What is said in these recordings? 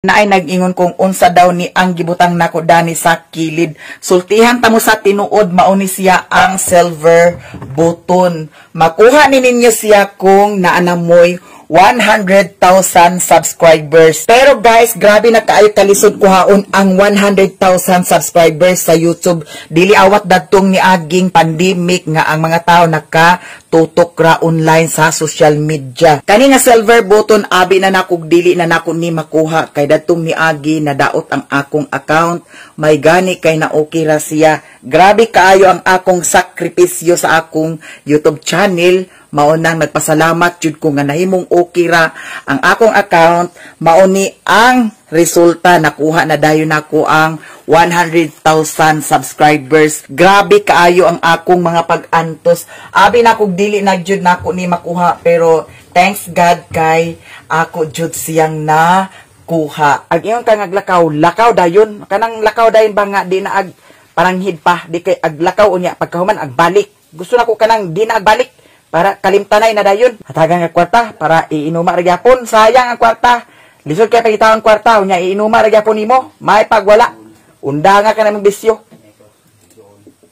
Naay nag-ingon kung unsa daw ni ang gibutang nako dani sa kilid. Sultihan ta mo sa tinuod, mao ni siya ang silver button. Makuha ni ninyo siya kung naa na moy 100,000 subscribers. Pero guys, grabe na kaayo kalisod kuhaon ang 100,000 subscribers sa YouTube. Dili awat dadtong niaging pandemic nga ang mga tao naka tutok ra online sa social media. Kani nga silver button, abi na nako dili na nako ni makuha kay dadtong niagi nadaot ang akong account. May gani kay na okay ra siya. Grabe kaayo ang akong sakripisyo sa akong YouTube channel. Mao nang nagpasalamat jud ko nga nahimong okay ra ang akong account. Mao ni ang resulta, nakuha na dayon nako ang 100,000 subscribers. Grabe kaayo ang akong mga pag-antos. Abi na kog dili na jud nako ni makuha, pero thanks God kay ako jud siyang na kuha. Ag ingon ka nga aglakaw, lakaw dayon. Kanang lakaw dayon ba nga di na ag paranghid pa, di kay aglakaw unya pagkahuman agbalik. Gusto nako kanang di na agbalik para kalimtanay na dayon. Hatagan nga kwarta para iinuma ra gyapon. Sayang ang kwarta. Lisod kay pagitaw ang kwarta unya iinuma ra gyapon nimo. May pagwala. Unda nga ka namang bisyo.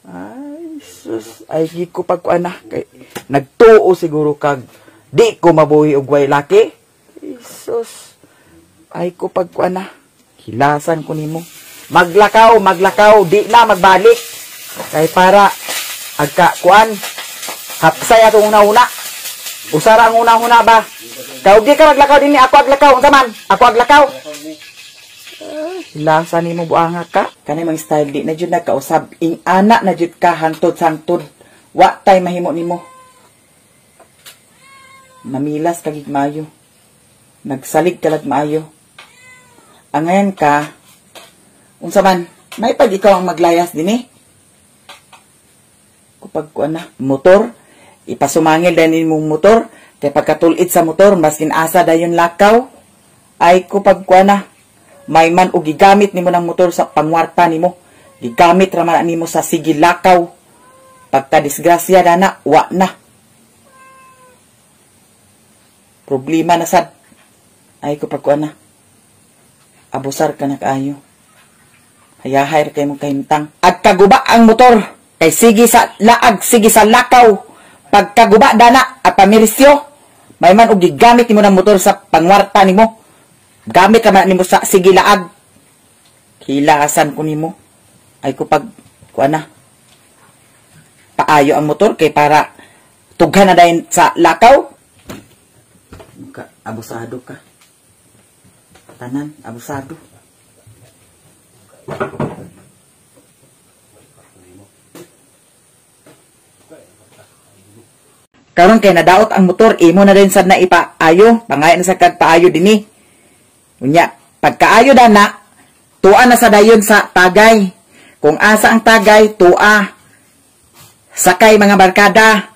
Ay sus, ay gi ko pagkuan na kay nagtuo siguro kag di ko mabuhi og way laki. Jesus. Ay ko pagkuan na. Hilasan ko nimo. Maglakaw, maglakaw, di na magbalik. Kay para agka kuan. Hapsay atong una-una. Usara ang una-una ba? Kay di ka maglakaw dinhi, ako aglakaw. Unsa man? Ako aglakaw. Hilasa nimo buanga ka. Kanay mga style di na jud nagkausab. Ing ana na jud ka hantod sangtod. Wa tay mahimo nimo. Namilas ka gid maayo. Nagsalig ka lag maayo. Angayan ka. Unsa man? May pag ikaw ang maglayas dinhi. Kupag kuan na motor, ipasumangil dayon imong motor kay pagkatulid sa motor maskin asa dayon lakaw. Ay kupag kuan na, may man og gigamit nimo ng motor sa pangwarta nimo, gigamit ra man nimo sa sige lakaw. Pagka disgrasya dana, wa na, problema na sad. Ay kupag kuan na, abusar ka na kaayo. Hayahay ra kay mong kahimtang. At kaguba ang motor kay sige sa laag, sige sa lakaw. Pagkaguba dana at pamirisyo, may man og gigamit nimo ng motor sa pangwarta nimo. Gamit ra man nimo sa sige laag. Hilasan ko nimo. Ay ko pag kuan na. Paayo ang motor kay para tughan na dayon sa lakaw. Ka, abusado ka. Tanan, abusado. Karon kay nadaot ang motor, imo na din sad na ipaayo, pangayo na sa kag paayo dinhi. Unya, pagkaayo dana, tuwa na sa dayon sa tagay. Kung asa ang tagay, tuwa. Sakay mga barkada.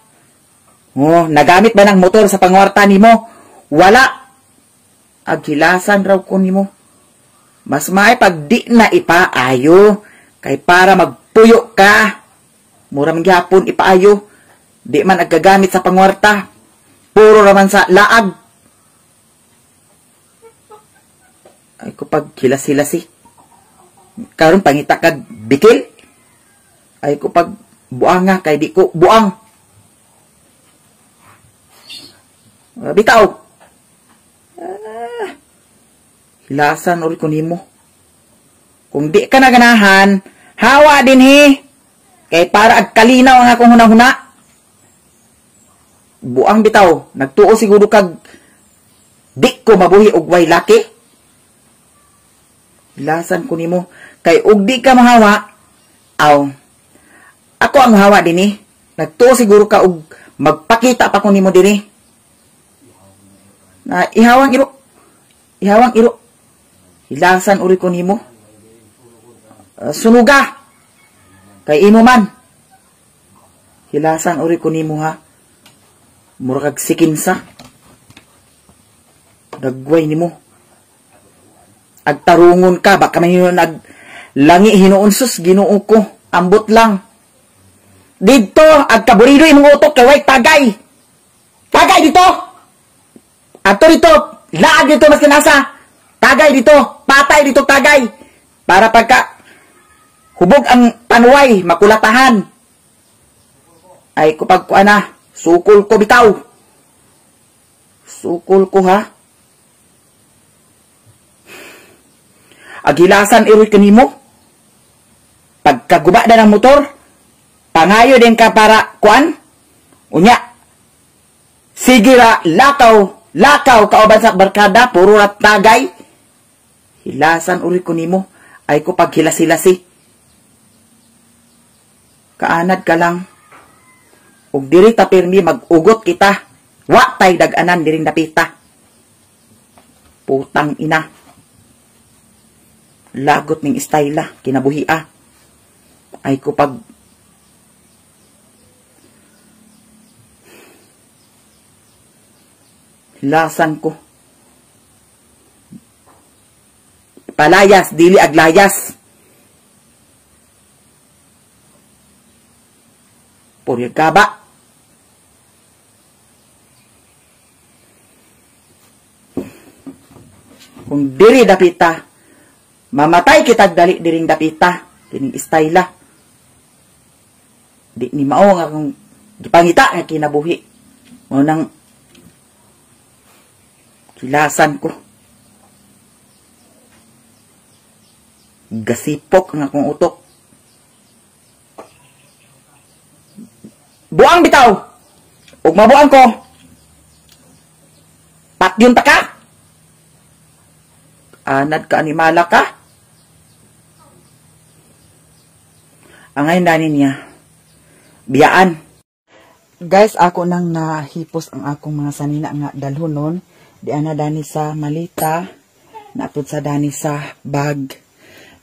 Oh, nagamit ba ng motor sa pangwarta nimo? Wala. Aghilasan raw ko nimo. Mas maay pag di na ipaayo kay para magpuyo ka. Mura man gyapon ipaayo. Di man aggagamit sa pangwarta. Puro raman sa laag. Ay ko pag hilas-hilasi. Karon pangita kag bikil. Ay ko pag buanga kay di ko buang. Bitaw. Hilasan uri ko nimo. Kung di ka naganahan, hawa dinhi. Kay para agkalinaw ang akong hunahuna. Buang bitaw, nagtuo siguro kag di ko mabuhi og way laki. Hilasan ko nimo kay og di ka mahawa, aw. Ako ang hawa dinhi. Nagtuo siguro ka og magpakita pa ko nimo dinhi. Na ihawang iro. Ihawang iro. Hilasan uri ko nimo. Sunuga. Kay imo man. Hilasan uri ko nimo ha. Mura kag sikinsa. Dagway nimo. Agtarungon ka baka man hinuon ag langi hinuon sus Ginoo ko. Ambot lang. Didto agkaburido imong utok kay way tagay. Tagay dito. Adto dito, laag dito mas kinasa. Tagay dito, patay dito tagay. Para pagka hubog ang panuway, makulatahan. Ay kupag kuan na, sukol ko bitaw. Sukol ko ha. Agilasan iroy kanimo. Pagkaguba na ng motor, pangayo din ka para kuan. Unya. Sige ra, lakaw, lakaw kauban sa barkada, puro ra tagay. Hilasan uri ko nimo, ay ko paghilas-hilasi. Kaanad ka lang. Ug diri ta pirmi mag-ugot kita. Wa tay dag-anan diring dapita. Putang ina. Lagot ning istayla, kinabuhia. Ay ko pag hilasan ko. Palayas, dili aglayas. Purya gaba. Kung diri dapita, mamatay kita dali diring dapita. Kining istayla. Di ni mao nga kung gipangita nga kinabuhi. Mao nang hilasan ko. Gasipok ang akong utok. Buang bitaw. Ug mabuang ko. Patyon ta ka. Anad ka animala ka. Angay dani niya. Biyaan. Guys, ako nang nahipos ang akong mga sanina nga dalhonon. Di ana dani sa malita. Naapod sa dani sa bag.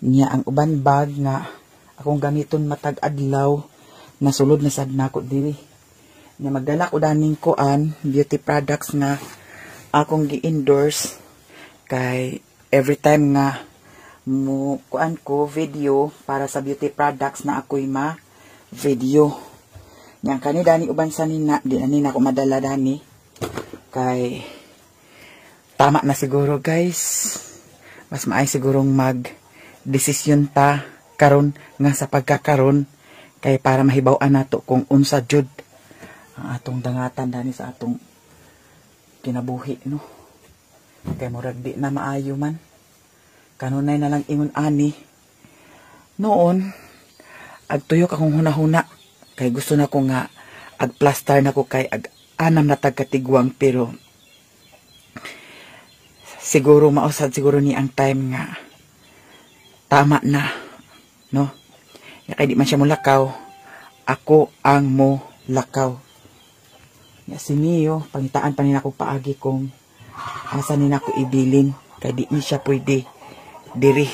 Niya ang uban bag nga akong gamiton matag adlaw, nasulod na sad nako diri. Nya magdala ko daning kuan beauty products nga akong gi-endorse kay every time nga mo kuan ko video para sa beauty products na ako'y ma video. Nya kani dani uban sa nina, di na nina ko madala dani kay tama na siguro guys. Mas maay sigurong mag desisyon ta karon nga sa pagkakaron kay para mahibaw-an nato kung unsa jud ang atong dangatan dani sa atong kinabuhi, no. Kay murag di na maayo man, kanunay na lang ingon ani noon agtuyok akong hunahuna kay gusto na ko nga agplastar na ko kay ag anam na tag katigwang, pero siguro mausad siguro ni ang time nga tama na, no? Ya kay di man siya mulakaw, ako ang mo lakaw. Ya si Mio, pangitaan pa nila ko paagi kung asa nila ko ibilin kay di ni siya pwede diri.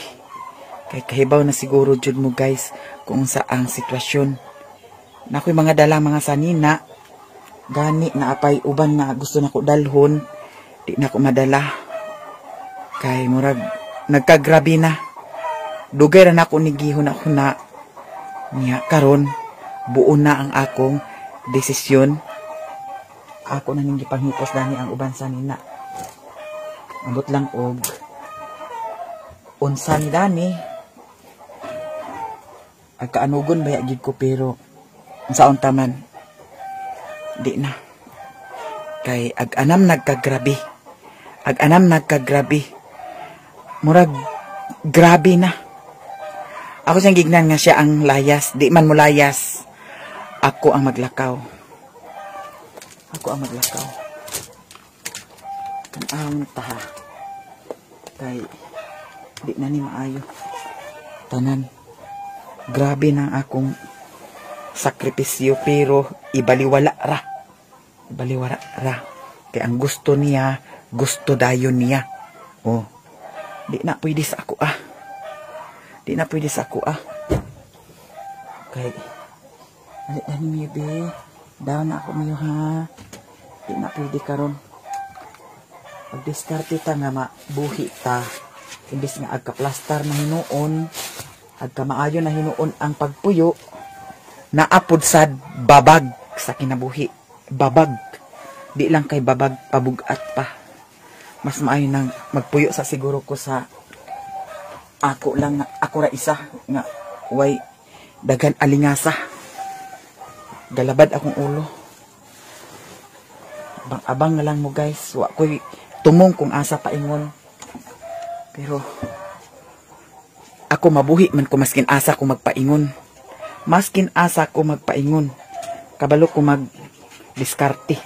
Kay kahibaw na siguro jud mo guys kung sa ang sitwasyon. Nakoy mga dala mga sanina, gani na apay uban nga gusto nako dalhon, di nako madala. Kay murag nagkagrabe na. Dugay ra nako ni gihuna-huna niya karon buo na ang akong desisyon. Ako na ning gipanghipos dani ang uban sa nina. Ambot lang og unsa ni dani. Agkaanugon baya gid ko pero unsaon ta man di na. Kay ag-anam nagkagrabe. Ag-anam nagkagrabe. Murag grabe na. Ako siyang gignan nga siya ang layas. Di man mo layas. Ako ang maglakaw. Ako ang maglakaw. Tanawon ta ha. Kay di na ni maayo. Tanan. Grabe na ang akong sakripisyo pero ibaliwala ra. Ibaliwala ra. Kay ang gusto niya, gusto dayon niya. Oh. Di na pwede sa ako ah. Di na pwede sa ako ah. Kay alit na ni Mio be. Down na ako Mio ha. Di na pwede karon. Pagdiskarte ta nga mabuhi ta. Imbis nga agka-plastar na hinuon, agkamaayo na hinuon ang pagpuyo, naapod sad babag sa kinabuhi. Babag. Di lang kay babag, pabugat pa. Mas maayo nang magpuyo sa siguro ko sa ako lang, ako ra isa nga way daghan alingasa. Galabad akong ulo. Abang-abang na lang mo guys. Wa ko'y tumong kung asa paingon. Pero ako mabuhi man ko maskin asa ko magpaingon. Maskin asa ko magpaingon. Kabalo ko mag diskarte.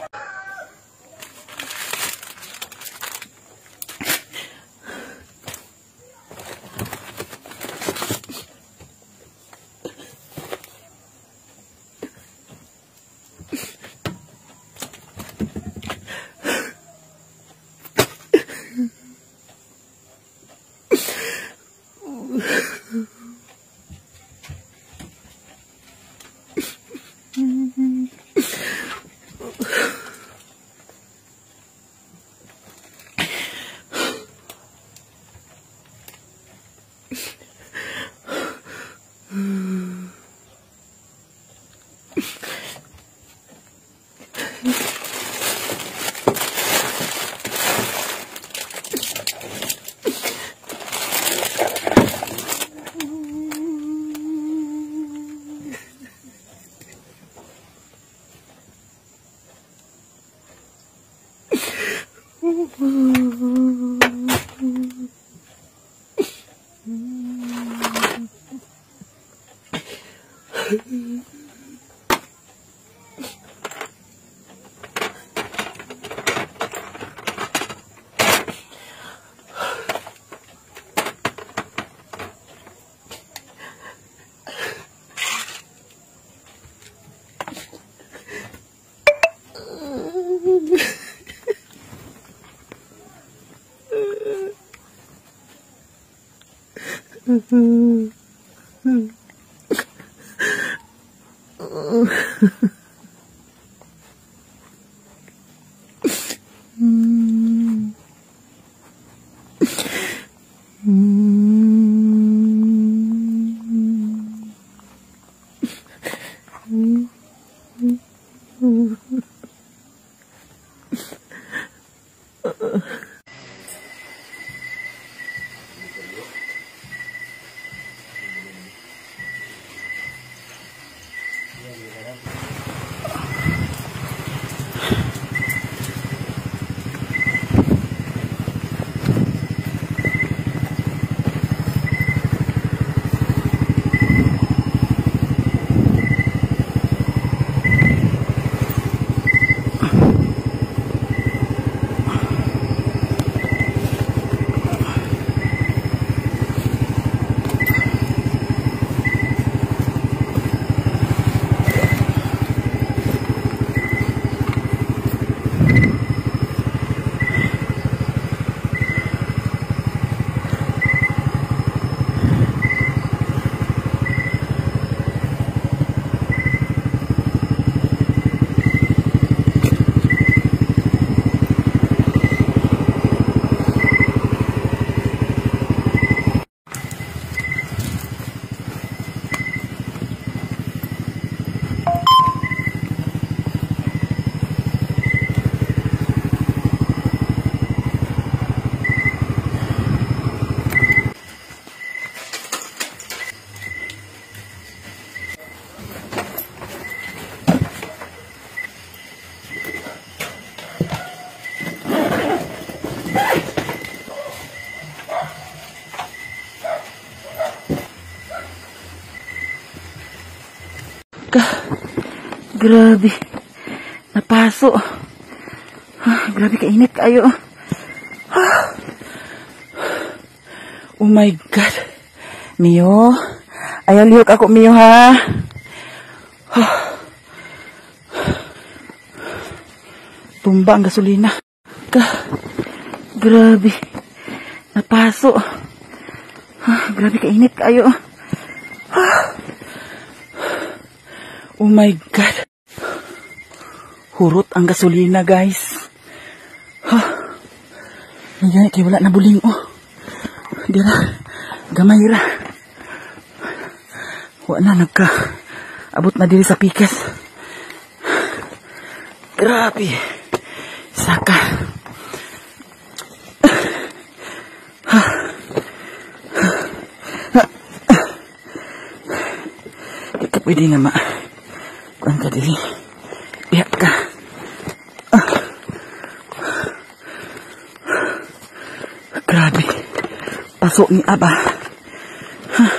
Grabe. Napaso. Grabe kainit kayo. Oh my God. Mio. Ayaw lihok ako Mio ha. Tumba ang gasolina. Grabe. Napaso. Grabe kainit kayo. Oh my God. Hurot ang gasolina, guys. Huh. Kaya wala na buling, oh. Dira, gamay ra. Wala na, nagka. Abot na diri sa pikas. Grabe. Saka. Pwede nga ma. Kuan ka diri. Biya ka. Ah. Grabe. Paso ni Aba. Huh.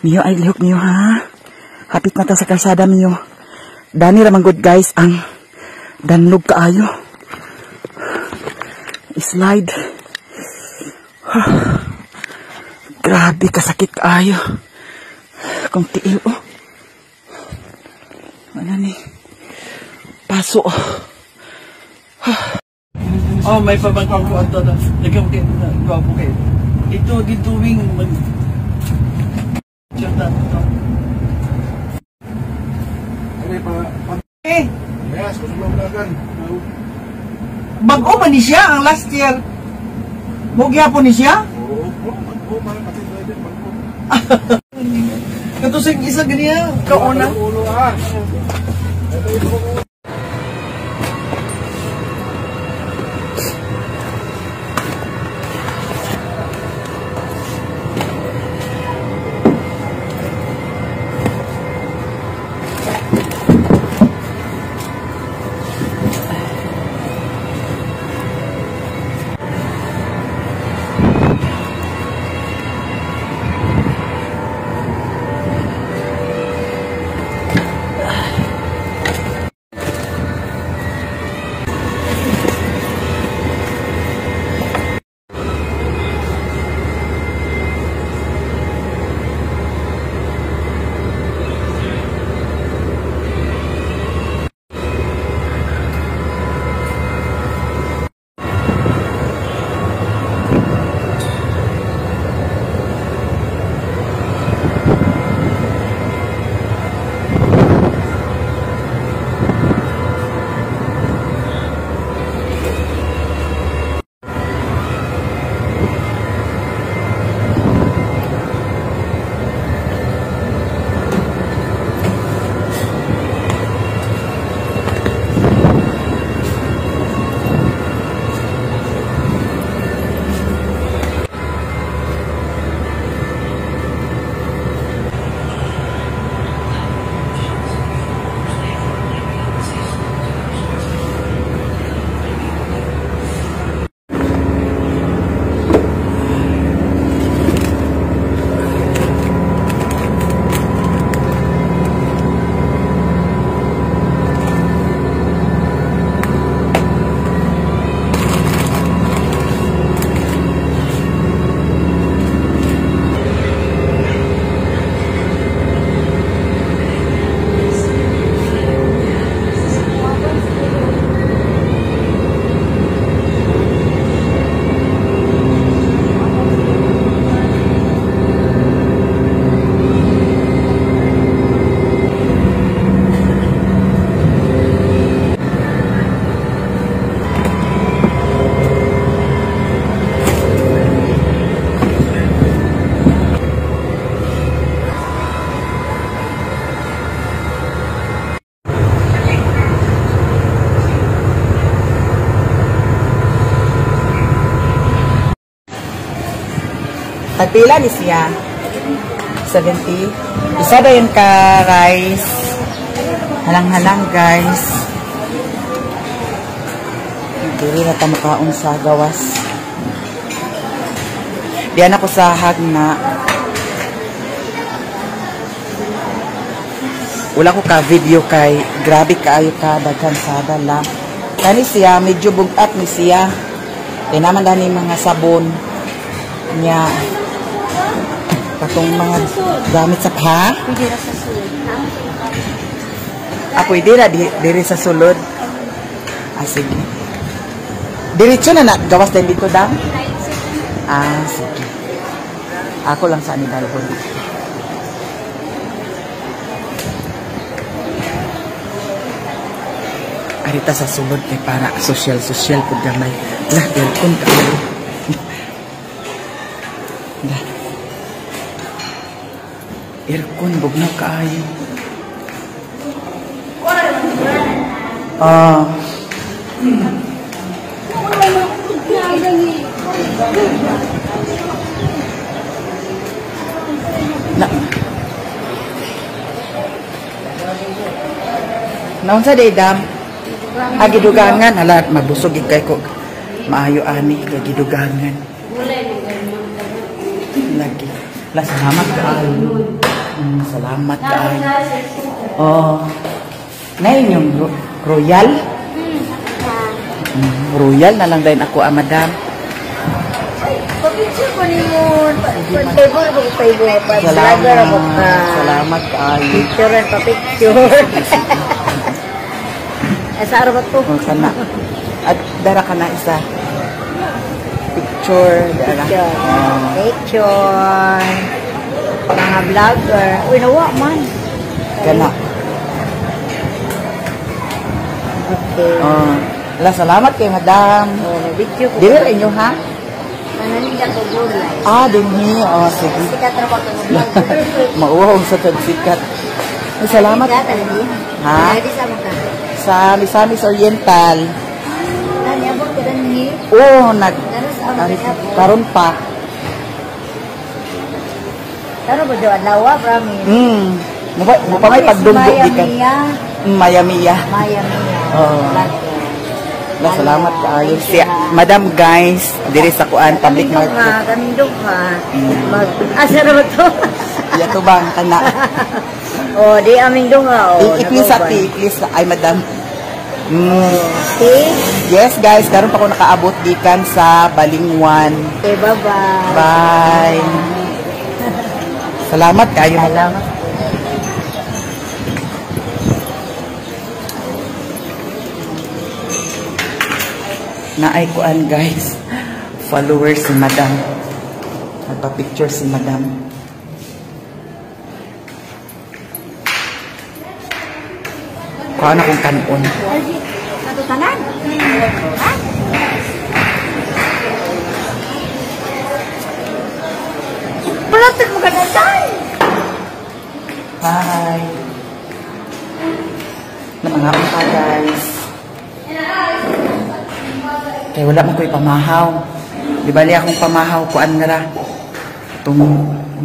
Mio ay lihok Mio ha. Hapit na ta sa kalsada Mio. Dani ra man good guys ang danlog kaayo. Slide. Huh. Grabe kasakit kaayo. Kung tiil oh. Ano ni? Paso. Oh, may pabangkang ko ato na. Lagyan ko na gwapo kayo. Ito gituwing mag Chata to. Eh, Yes, gusto mo vlogan. Bag-o man ni siya ang last year. Mo gyapon ni siya? Oo, bago man pati driver bago. Kato sa isa ganiya, kauna. Ulo ah. Ito ito. Tagpila ni siya? 70. Isa dayon ka rice. Halang-halang guys. Dili na ta makaon sa gawas. Diyan ako sa hagna. Wala ko ka video kay grabe kaayo ka daghan sada lang. Kani siya medyo bugat ni siya. Kay naman dani mga sabon niya. Katong mga gamit sa pa? Pwede ra sa sulod. Ah, pwede ra diri sa sulod. Ah, sige. Diretso na na gawas din dito dam? Ah, sige. Ako lang sa ani dalhon. Arita sa sulod kay para social-social pud gamay. Lah, aircon kaayo. Lah. Aircon bugnaw kaayo. Ah. Na. Naunsa day dam? Ah, gidugangan. Hala, mabusog gid kay ko. Maayo ani kay gidugangan. Lagi. La, salamat kaayo. Salamat kaayo. Oh. Na inyong royal? Royal na lang din ako, ah, madam. Pa-picture ko ni mo. Favor ko, favor. Pa-vlogger ako ka. Salamat kaayo. Picture and pa-picture. Eh, sa araw ba to? Oh, kana. At dara ka na isa. Picture. Dara. Picture. Oh. Picture. Mga vlogger. Uy, nawa man. Kana. Okay. Oh. La, salamat kay madam. Oh, video ko. Dili ra inyo ha? Nananingga ko gulay. Ah, dinhi. Oh, sige. Sikat ra ba kang vlogger? Mauwaw sa sikat. Ay, salamat. Sikat, ano? Ha? Di sa mga. Sa Misamis Oriental. Naniabot ko dinhi. Oh, nag Karon sa among niabot. karon pa. Karon ba daw adlaw, promise. Mo pa may pagdunggo Maya gikan. Mia. Maya Mia. Maya Mia. Oo. Vlogger. La, salamat kaayo. Si Madam guys, diri sa kuan public market. Kaming duha. Mag asa ra ba to? Iya to bang kana. Oh, di aming duha oh. I-please ati, please ay madam. Okay. Yes guys, karon pa ko nakaabot gikan sa Balingwan. Okay, bye-bye. Bye. Salamat kayo. Salamat. Naay kuan guys. Followers si madam. Nagpa-picture si madam. Kuha na kong kanon. Katutanan. Ha? Palatak mo ka na tayo. Bye. Namangaon pa guys. Kaya wala man ko'y pamahaw. Di bali akong pamahaw, kuan nga ra. Itong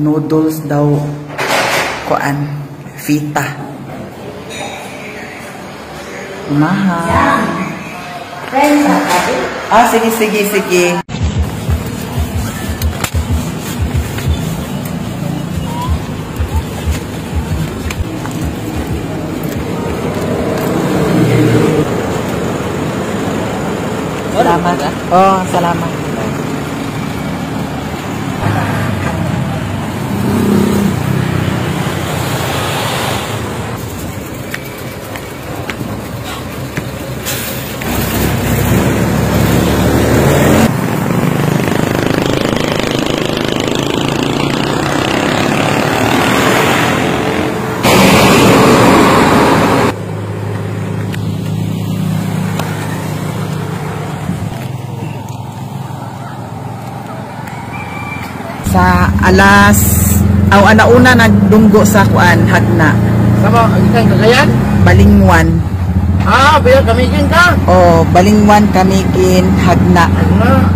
noodles daw, kuan, fita. Mahaw. Ah, sige, sige, sige. Salamat. Oh, salamat. Sa alas aw anauna nagdunggo sa kuan hagna. Sama, ikan Cagayan? Balingwan. Ah, biya Camiguin ka? Oh, Balingwan Camiguin hagna. Hagna.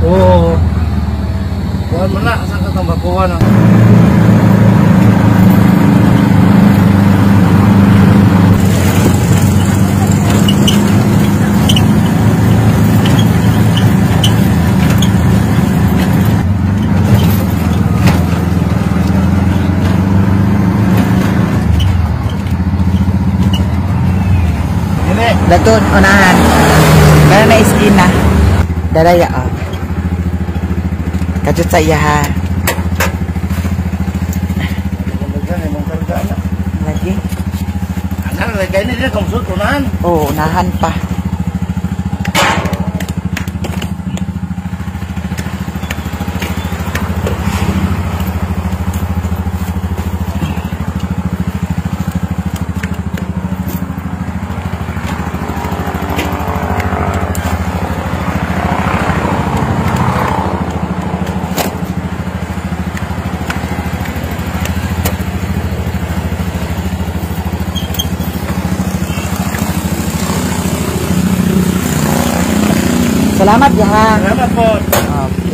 Oo. Kuan mo na sa katong bakuan na. Daton, unahan. Meron na iskina. Daraya, oh. Kajut sa iya, ha. Lagi. Oh, unahan pa. Salamat ya. Salamat po. Okay.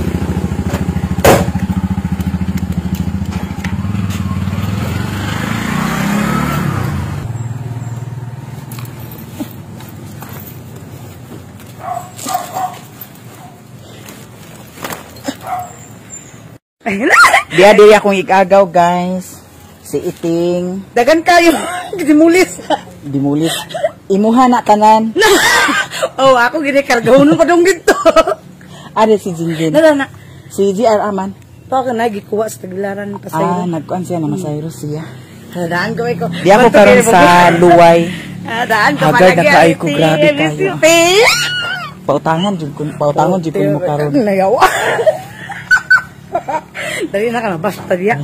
Diya diri akong igagaw, guys. Si Iting. Dagan kayo. Dimulis. Dimulis. Imuha na tanan. Oh, ako gini kargahon pa dong dito. Are si Jinjin. Na na. Si GR aman. Pa ka na gikuha sa taglaran pa Ah, nagkuan siya na masayro siya. Daan ko ko. Di ako karon sa Luway. Daan ko Hagar na kaayo ko, grabe kayo. Pautangan jud kun, pautangon jud kun mo karon. Nayawa. Dali na ka na, basta diya.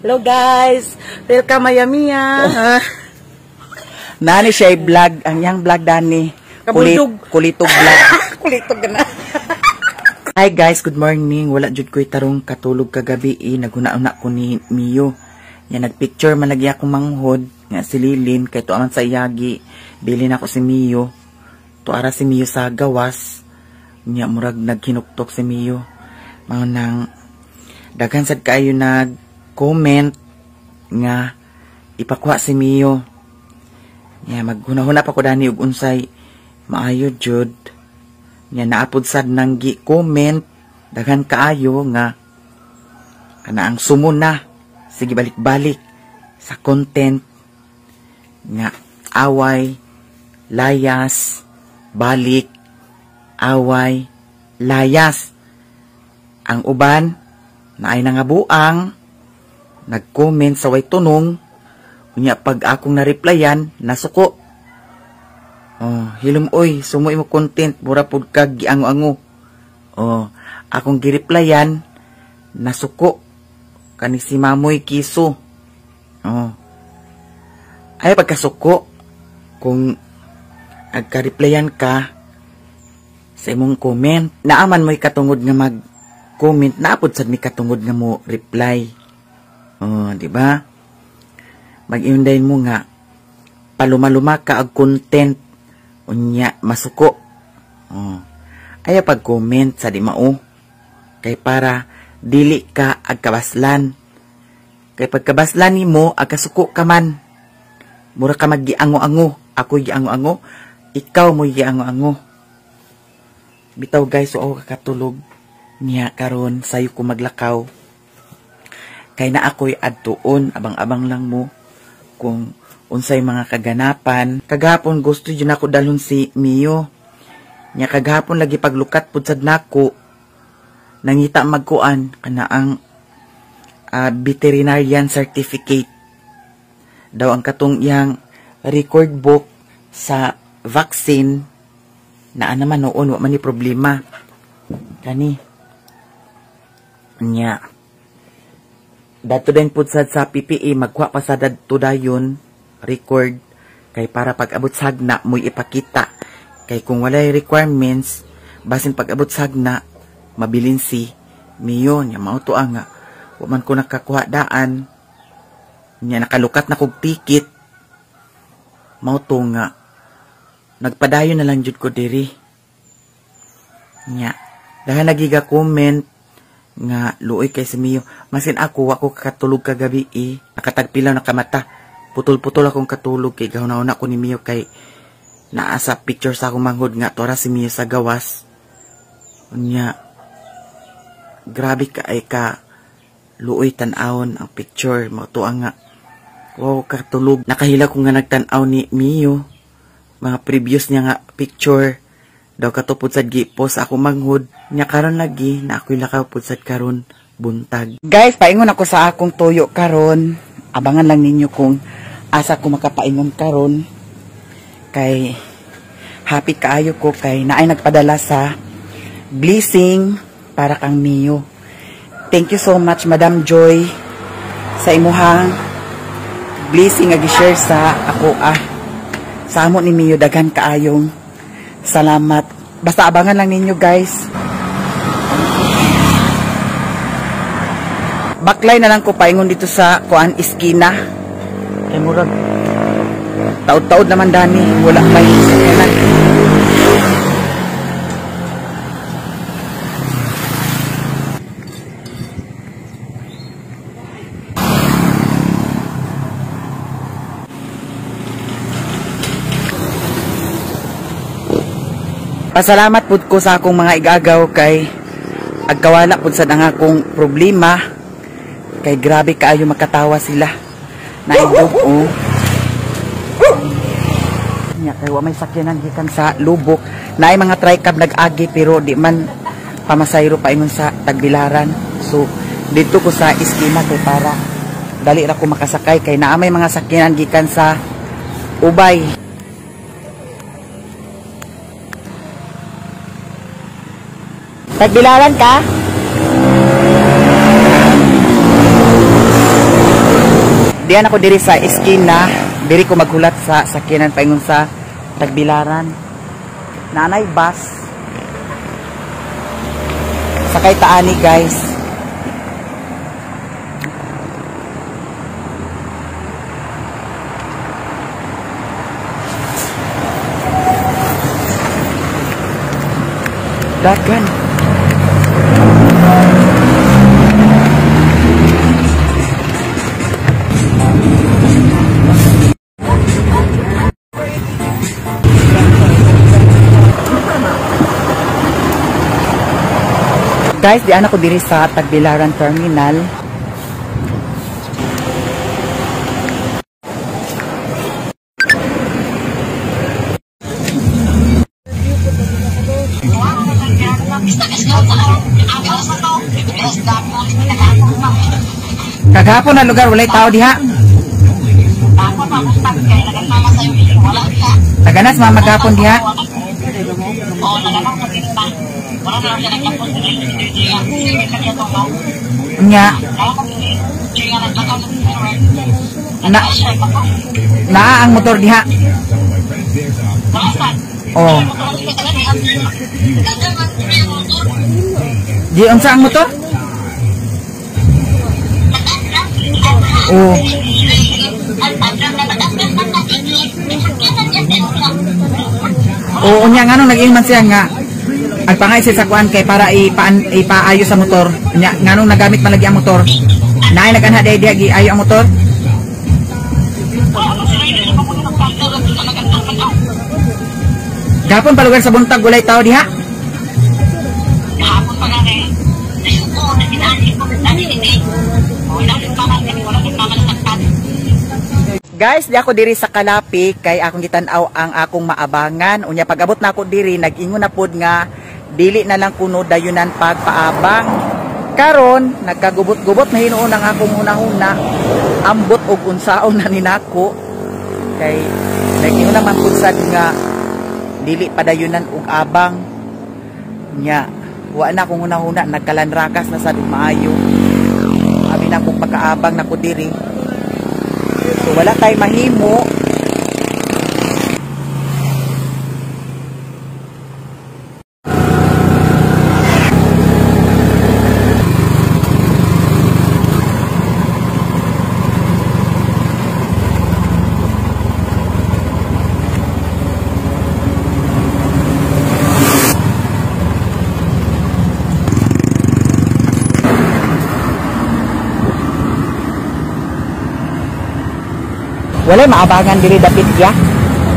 Hello guys, welcome Miami. Nani siya vlog, ang iyang vlog dani. Kulit, Kabuldog. kulitog vlog. Kulitog ka na. Hi guys, good morning. Wala jud ko'y tarong katulog kagabi eh. Naguna-una ko ni Mio. Ya nagpicture man lagi akong manghod nga si Lilin kay tuaman sa iyagi. Bili na ako si Mio. Tuara si Mio sa gawas. Nya murag naghinuktok si Mio. Mao nang daghan sad kaayo nag-comment nga ipakuha si Mio. Nya maghuna-huna pa ko dani og unsay maayo jud. Nya naapod sad nang gi-comment daghan kaayo nga kana ang sumo na sige balik-balik sa content nga away layas balik away layas. Ang uban naay nangabuang nag-comment sa way tunong, unya pag akong na-replyan nasuko. Oh, hilom oy, sumo imo content, mura pud kag giango-ango. Oh, akong gi-replyan nasuko kani si Mamoy Kiso. Oh. Ay pagkasuko kung agka-replyan ka sa imong comment, naaman mo'y katungod nga mag-comment, naapod sad mi katungod nga mo reply. Oh, di ba? Mag-inday mo nga palumaluma ka og content unya masuko. Oh. Ayaw pag-comment sa di mao kay para dili ka agkabaslan. Kay pagkabaslan nimo agkasuko ka man. Mura ka maggiango-ango, ako giango-ango, ikaw mo giango-ango. Bitaw guys, so ako kakatulog niya karon sayo ko maglakaw. Kay na ako'y adtuon, abang-abang lang mo kung unsay mga kaganapan. Kagahapon gusto jud nako dalhon si Mio. Nya kagahapon lagi paglukat pud sad nako. Nangita magkuan kana ang veterinarian certificate. Daw ang katong iyang record book sa vaccine naa naman noon, wa man ni problema. Kani. Nya. Dato din pud sad sa PPA magkuha pa sa dadto dayon record kay para pag-abot sa hagna mo'y ipakita. Kay kung walay requirements basin pag-abot sa hagna mabilin si Mio. Nya mao to nga wa man ko nakakuha daan. Nya nakalukat na kog ticket. Mao to nga nagpadayon na lang jud ko diri. Nya dahil nagiga comment nga luoy kay si Mio. Masin ako wa ko kakatulog kagabi eh. Nakatagpilaw nakamata. Putol-putol akong katulog kay gahuna-huna ko ni Mio kay naa sa picture sa akong manghod nga tora si Mio sa gawas. Unya grabe ka ay ka luoy tan-awon ang picture. Mao to nga wow katulog. Nakahila ko nga nagtan-aw ni Mio mga previous niya nga picture daw katupod sad gi-post ako manghod. Nya karon lagi na ako'y lakaw pud sad karon buntag. Guys, paingon ako sa akong tuyo karon. Abangan lang ninyo kung asa ko makapaingon karon. Kay happy kaayo ko kay naay nagpadala sa blessing para kang Mio. Thank you so much Madam Joy sa imuhang blessing nga gi-share sa ako ah. Sa amo ni Mio daghan kaayong salamat. Basta abangan lang ninyo guys. Baklay na lang ko paingon dito sa kuan iskina. Kay murag taud-taud naman dani, wala may sakyanan. Pasalamat pud ko sa akong mga igagaw kay Agkawala pud sad ang akong problema kay grabe kaayo makatawa sila. Naidog oh. Nya kay wa may sakyanan gikan sa Lubok. Naay mga tricab nag-agi pero di man pamasayro paingon sa Tagbilaran. So dito ko sa iskina kay para dali ra ko makasakay kay naa may mga sakyanan gikan sa Ubay. Tagbilaran ka? Diyan ako diri sa iskina, diri ko maghulat sa sakyanan paingon sa Tagbilaran. Nanay bus. Sakay taani guys. Dagan. Guys, diyan ako diri sa Tagbilaran Terminal. Kagahapon na lugar walay tao diha. Taganas mga maghapon diha. Nya. Na ang motor diha. Oh. Di unsa ang motor? Oh. Oo, unya nganong nag-ingon man siya nga agpangay siya sa kuan kay para ipaayo sa motor. Unya nganong nagamit man lagi ang motor. Naay nag-anha diha diha giayo ang motor. Gapon pa lugar sa buntag walay tao diha. Gahapon pa gani. Guys, di ako diri sa Calape kay akong gitan-aw ang akong maabangan. Unya pag-abot na ako diri, nag-ingon na pod nga dili na lang kuno dayunan pagpaabang. Karon, nagkagubot-gubot na hinuon ang akong hunahuna. Ambot og unsaon na ninako kay nag-ingon naman pud sad nga dili padayunan og abang. Nya, wa na akong hunahuna, nagkalanrakas na sad og maayo. Abi na akong pagkaabang nako diri. So wala tay mahimo. Wala maabangan diri dapit ya.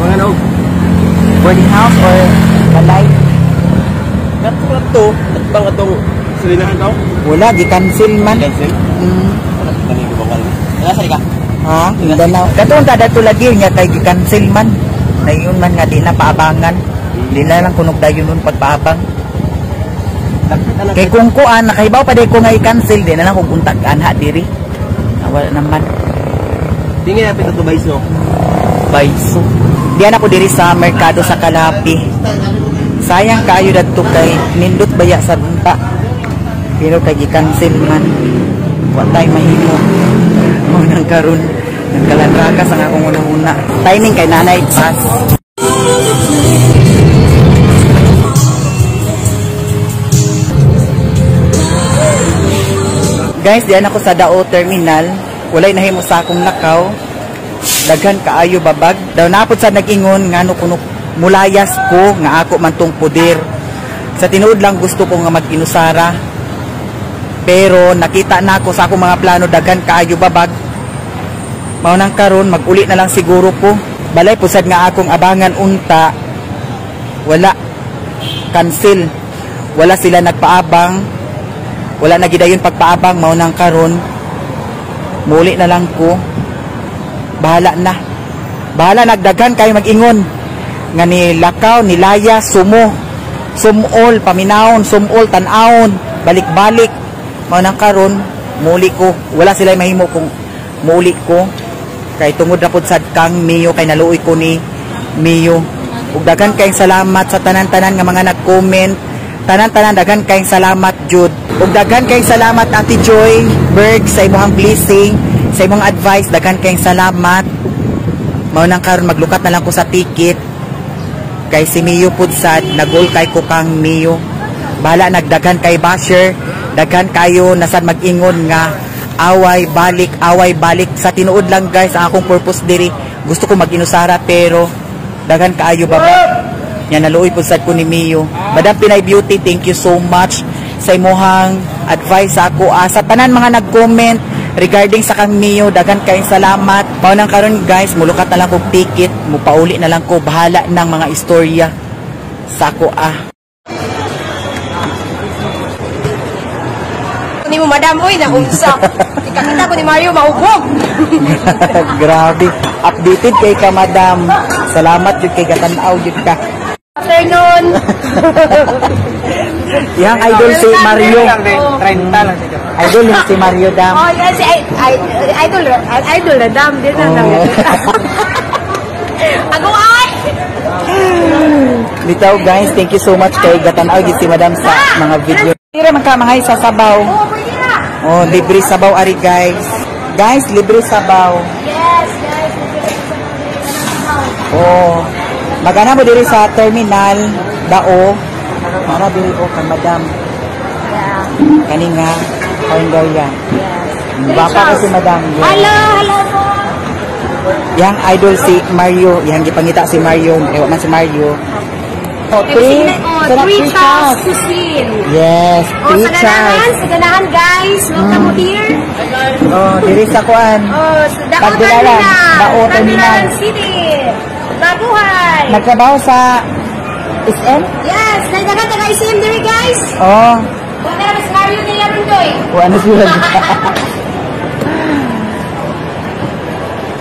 Mga ano? Boarding house or balay? Kato to, at bang atong sulinahan to? Wala, gi-cancel man. Cancel? Wala sa ka? Ha? Mindanao. Katong ta dato lagi nya kay gi-cancel man. Nayon man nga di na paabangan. Di na lang kunog dayon nun pagpaabang. Kay kung kuan nakahibaw pa day ko nga i-cancel di na lang kung untag anha diri. Wala naman. Tingin natin ito bayso. Bayso. Diyan ako diri sa merkado sa Calape. Sayang kaayo dadto kay nindot baya sa bunta. Pero kay gi-cancel man. Wa tay mahimo. Mo nang karon nagkalanrakas ang akong unang-una. Timing kay nanay pass. Guys, diyan ako sa Dao Terminal. Walay nahimo sa akong lakaw. Daghan kaayo babag. Daw napod sa nag-ingon ngano kuno mulayas ko nga ako man tong poder. Sa tinuod lang gusto ko nga mag-inusara. Pero nakita na ako sa akong mga plano daghan kaayo babag. Mao nang karon mag-uli na lang siguro ko. Balay pusad nga akong abangan unta. Wala, cancel. Wala sila nagpaabang. Wala na gidayon pagpaabang, mao nang karon muli na lang ko. Bahala na. Bahala nagdaghan kayo mag-ingon nga ni lakaw, ni laya, sumo, sumol, paminawon, sumol, tan-awon, balik-balik. Mao nang karon muli ko. Wala sila mahimo kung muli ko. Kay tungod ra pud sad kang Mio, kay naluoy ko ni Mio. Ug daghan kayong salamat sa tanan-tanan nga mga nag-comment. Tanan-tanan daghan kayong salamat jud. Ug daghan kayong salamat Ate Joy Berg sa imong blessing, sa imong advice, daghan kayong salamat. Mao nang karon maglukat na lang ko sa ticket. Kay si Mio pud sad nagol kay ko kang Mio. Bahala nagdaghan kay basher, daghan kayo nasad mag-ingon nga away balik, away balik. Sa tinuod lang guys, ang akong purpose diri, gusto ko mag-inusara pero daghan kaayo baba. Nya naluoy pud sad ko ni Mio. Madam Pinay Beauty, thank you so much sa imuhang advice sa ako. Sa tanan mga nag-comment regarding sa kang Mio, daghan kayong salamat. Mao nang karon guys, mulukat na lang kog ticket, mupauli na lang ko, bahala ng mga istorya sa ako ah. Ni mo madam oy na unsa. Ikakita ko ni Mario mahubog. Grabe, updated kay ka madam. Salamat jud kay gatan-aw jud ka. Afternoon. Yang idol si Mario. 30 lang siya. Idol yung si Mario dam. Oh, yes, si idol idol na dam din na lang. Ako ay. Bitaw guys, thank you so much kay gatan-aw jud si madam sa mga video. Tira man ka mga sa sabaw. Oh, pwede na. Oh, libre sabaw ari guys. Guys, libre sabaw. Yes, guys. Oh. Magana mo diri sa terminal dao. Para diri o kang madam. Yeah. Kani nga Karinderya. Yes. Baka ko si madam. Yes. Hello, hello po. Yang idol si Mario, yang gipangita si Mario, ewa man si Mario. Oh, three, Oh, sarap, three three Charles Charles. Cuisine. Yes, Oh, three Charles. sa ganahan guys. Welcome here. Oh, diri sa kuan. Oh, sa Dao Tagbilaran. Terminal. Dao Terminal. Tagbilaran City. Mabuhay. Nagtrabaho sa SM? Yes, nagdagan taga SM diri guys. Oh, Wala na si Mario de la Rundoy. o ano sila?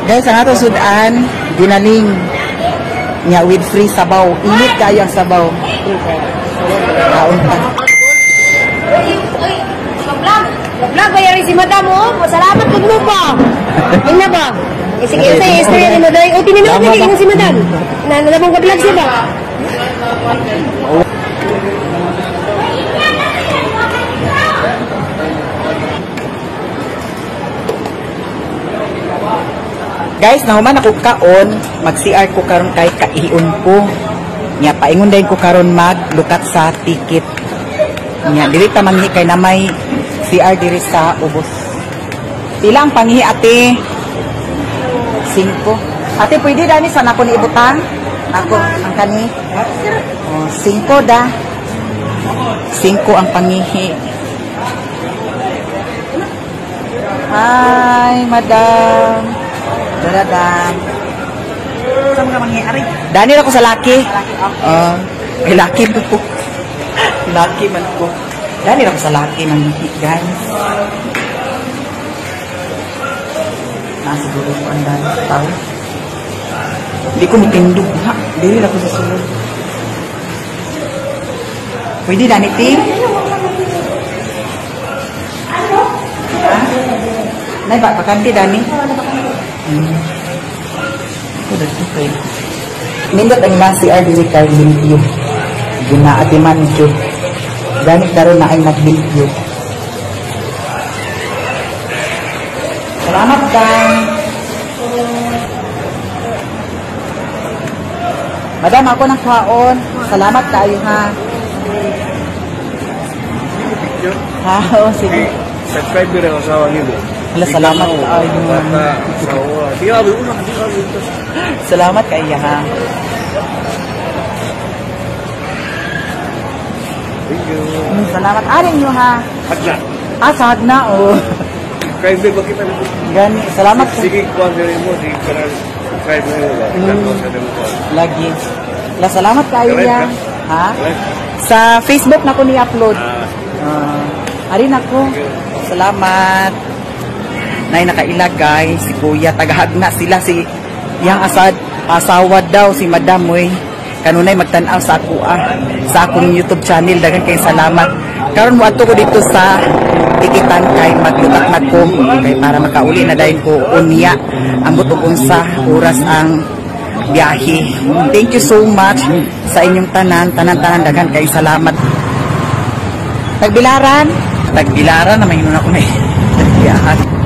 Guys, ang atong sudan, ginaling nya with free sabaw. Init kayo ang sabaw. Kaon pa. Uy, uy, mag-vlog. Mag-vlog ba yari si madam oh? Salamat pud mo pa. Ingna ba? Eh, sige, sa istorya ni madam. O, tininod na kay si madam. Na nalabong ka-vlog siya ba? Guys, nahuman ako kaon, mag-CR ko karon kay kaion ko. Nya paingon dayon ko karon maglukat sa ticket. Nya dili ta manghi kay na may CR diri sa ubos. Pila ang panghi ate? 5. Ate, pwede dani sa nako ni ibutang? Ako ang kani. Oh, 5 da. 5 ang pangihi. Hi, madam. Daradam. Saan ka mangyayari? Dani ra ko sa laki. Oh, eh laki man ko. Laki man ko. Dani ra ko sa laki mangihi, guys. Na siguro ko ang dani tao. Hindi ko mitindog ha. Dili ra ko sa sulod. Pwede dani ti? Ha? Nay ba bakante dani? Ako dito kay. Nindot ang ilang CR diri kay limpyo. Ginaatiman jud. Gani karon na ay naglimpyo. Salamat kang. Madam, ako ng kwaon. Salamat kaayo ha. Ha, oh, sige. Subscribe rin ang asawa niyo. Hala, salamat kaayo. Bata, asawa. Di ka, una, di ka. Salamat kaayo ha. Thank you. Salamat. Arin nyo ha. Hadla. Ah, sahag na oh. Subscribe ba kita nito? Gani, salamat ka. Sige, kuhan rin mo. Sige ka na. Subscribe mo yun. Ikaw sa demo ko. Lagi. La, salamat kaayo Correct ya. ka? Ha? Correct. Sa Facebook na ko ni-upload. Ah, Ah, Ari nako. Salamat. Nay nakaila, guys, si Kuya tagahagna sila, si yang asad asawa daw, si Madam oy. Kanunay magtan-aw sa ako sa akong YouTube channel. Daghan kay salamat. Karon mo adto ko dito sa Tikitan kay maglutak na ko kay para makauli na dayon ko unya. Ambot og unsa oras ang biyahe. Thank you so much sa inyong tanan, tanan-tanan, daghan kay salamat. Tagbilaran, Tagbilaran na may ako na. Biyahan.